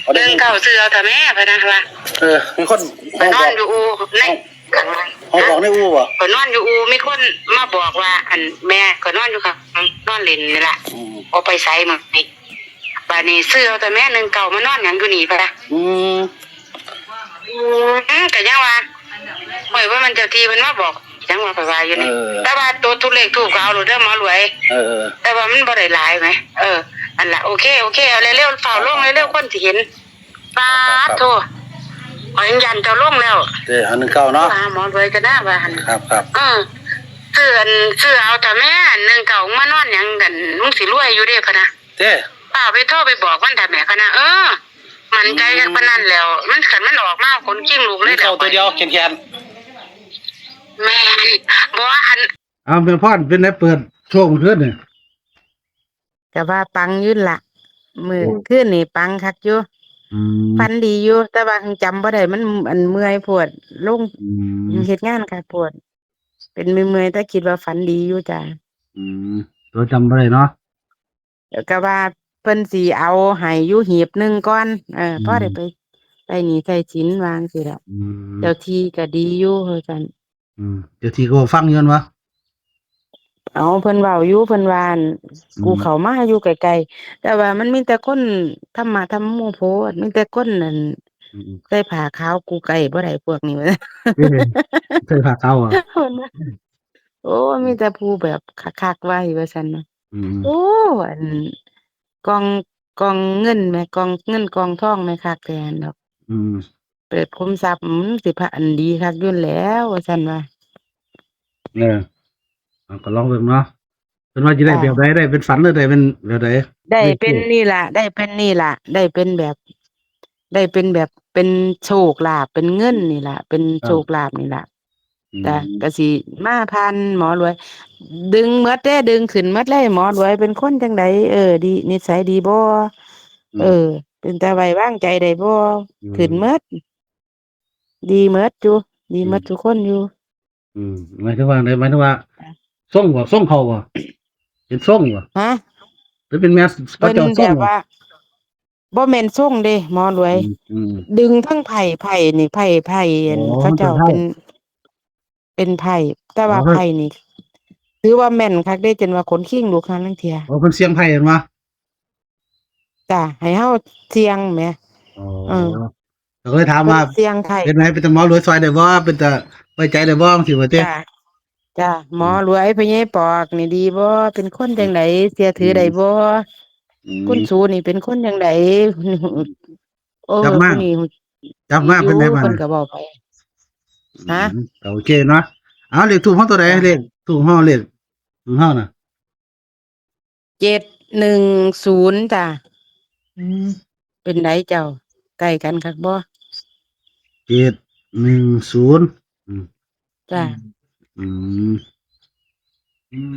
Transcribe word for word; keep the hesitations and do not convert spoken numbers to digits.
เอาได้ หนึ่งเก้า ซื้อเอาเถอะแม่พะนะว่า เออ มีคน ก็นอนอยู่อู่ใน เขาบอกในอู่บ่ ก็นอนอยู่อู่มีคนมาบอกว่า อันแม่ก็นอนอยู่ข้างนอนเล่นนี่ล่ะ อืม บ่ไปไสมื้อนี้ บาดนี้ซื้อเอาเถอะแม่ หนึ่งเก้า มานอนหยังอยู่นี่พะนะ อืม อืมก็ยังว่าเฮ้ยว่ามันเจ้าที่มันมาบอกยังว่าไปว่าอยู่นี่ เออ แต่ว่าตัวทุเลขถูกก็เอาโลดเด้อหมอรวย เออเออ แต่ว่ามันบ่ได้หลายไหม เออ อันละโอเค โอเค เอาเร็วๆเฝ้าลงเร็วๆคนสิเห็น ปาดโท ขอยยังยันเจ้าลงแล้ว เด้อ อัน หนึ่งเก้า เนาะ หาหมอรวยก็ได้ว่าหั่น ครับครับ เออซื้ออันซื้อเอาเถอะแม่ หนึ่งเก้า มานอนหยังกัน มึงสิรวยอยู่เด้พะนะ เด้อ ป้าไปโทรไปบอกมันเถอะแม่พะนะ เออ มั่นใจกันปานนั้นแล้ว มันคันมันออกมาขนคิงลุกเลย เข้าตัวเดียวแขน แม่นบ่ว่าอัน เอาแม่พรเป็นไงเปิดโชคเมื่อคืนนี่ ก็ว่าปังอยู่ละมื้อ โอ้ คืนนี่ปังคักอยู่ อืม ฝันดีอยู่ แต่ว่ายังจำบ่ได้ มันอันเมื่อยโพด ลง อืม เฮ็ดงานคักโพด เป็นเมื่อยๆแต่คิดว่าฝันดีอยู่จ้ะ อืมตัวจำบ่ได้เนาะ แล้วก็ว่าเพิ่นสิเอาให้อยู่หีบหนึ่งก่อน เออ อืม พอได้ไป ไปหนี้ใช้สินวางสิละ อืม เจ้าที่ก็ดีอยู่ว่าซั่น อืมเจ้าที่ก็ฟังอยู่นั่นวะ เอาเพิ่นเว้าอยู่ เพิ่นว่าอั่น อืม กูเข้ามาอยู่ใกล้ๆ แต่ว่ามันมีแต่คนธรรมะธรรมโมโพด มีแต่คนนั่น อืม ใส่ผ้าขาว กูใกล้บ่ได้พวกนี้ว่า เอ้ยใส่ผ้าขาวอ่ะ เพิ่นว่า โอ้ มีแต่ผู้แบบคักๆไว้ว่าซั่นนะ อืม โอ้ อันกอง กองเงินแหม กองเงินกองทองแหม คักแท้ดอก อืม เปิดขุมทรัพย์ อืม สิพะอันดีคักอยู่แล้วว่าซั่นว่า เออเอาก็ลองเบิ่งเนาะ เป็นว่าจะได้ จ้ะ แบบใด ได้เป็นฝันหรือได้เป็นแบบใด ได้เป็นนี่ล่ะ ได้เป็นนี่ล่ะ ได้เป็นแบบ ได้เป็นแบบเป็นโชคลาภ เป็นเงินนี่ล่ะ เป็น ครับ โชคลาภนี่ล่ะ อืม จ้ะ ก็สิมาผ่านหมอรวย ดึงหมดเด้ ดึงขึ้นหมดเลย หมอรวยเป็นคนจังใด เออ ดี นิสัยดีบ่ อืม เออ เป็นตาไว้วางใจได้บ่ อืม ขึ้นหมด ดีหมดอยู่ ดีหมด อืม ทุกคนอยู่ อืมหมายถึงว่าไง หมายถึงว่า จ้ะ ทรงบ่ ทรงเขาบ่ เป็นทรงบ่ ฮะ หรือเป็นแม่พระ เพิ่น เจ้าทรง แบบ บ่ ว่า บ่แม่นทรงเด้ หมอรวย อืมอืม ดึงทั้งไพ่ ไพ่นี่ ไพ่ ไพ่อัน อ๋อ เขาเจ้า มันเป็นไพ่ เป็น เป็นไพ่ แต่ว่า อ๋อ ไพ่นี่ ถือว่าแม่นคักเด้ จนว่าขนคิงลุกหาลางเทื่อ โอ้เพิ่นเสี่ยงไพ่เห็นบ่ จ้ะ ให้เฮาเสี่ยงแหม อ๋อ เออ ก็เลยถามว่า เพิ่นเสี่ยงไพ่ เป็นไง เป็นตาหมอรวยซอยได้บ่ เป็นตาไว้ใจได้บ่สิว่าเจ้ จ้ะ จ้ะ หมอรวยพญาปอกนี่ดีบ่ เป็นคนจังได เชื่อถือได้บ่ อืม คุณสูนี่เป็นคนจังได โอ้ จับมา ผู้นี้ จับมาเป็นไงบ้าง เพิ่นก็บอกไป ฮะ อืมก็โอเคเนาะ เอาเลขทูปเฮาตัวใด จ้ะ เลขทูปเฮาเลขของเฮาน่ะ เจ็ดหนึ่งศูนย์ จ้ะ อืม เป็นไดเจ้า ใกล้กันคักบ่ เจ็ดหนึ่งศูนย์ อืม จ้ะ อืม อืม